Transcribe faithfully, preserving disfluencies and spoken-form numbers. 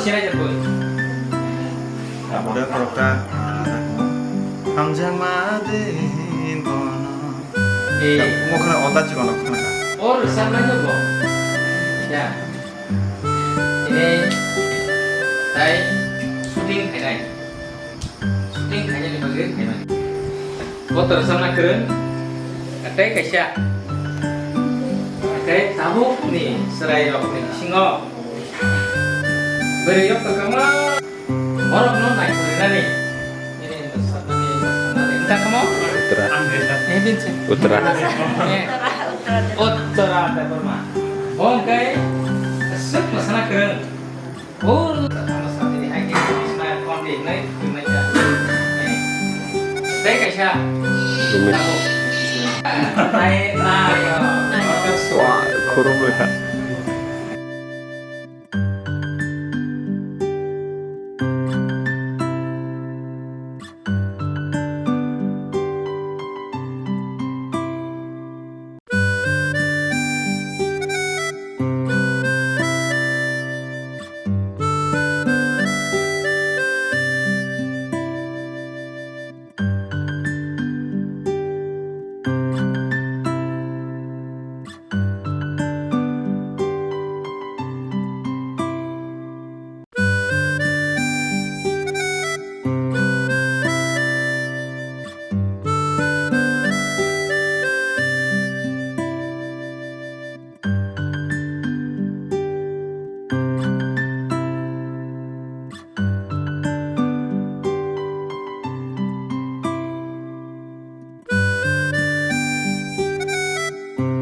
Chira je koi. Abo de korokta. Hamjakma de hin kono. Eh. Mo khana ota chikon khana. Or samna jo bo. Ya. Ini tai shooting khainai. Shooting khainani bagwi khaimani. Bo torsamna kwrwng, tei kaisa, tei tabukni chwrairokni bisingo bwrwi rok kwbangma borokno naithok rinani. Nini sakni sakni wngkha tamo? Uttara. Eh, din se. Uttara. Eh. Uttara Debbarma. Bo hwnkhe swk mwsana kwrwng. Tei kaisa. Rumi. Khurumlwkha.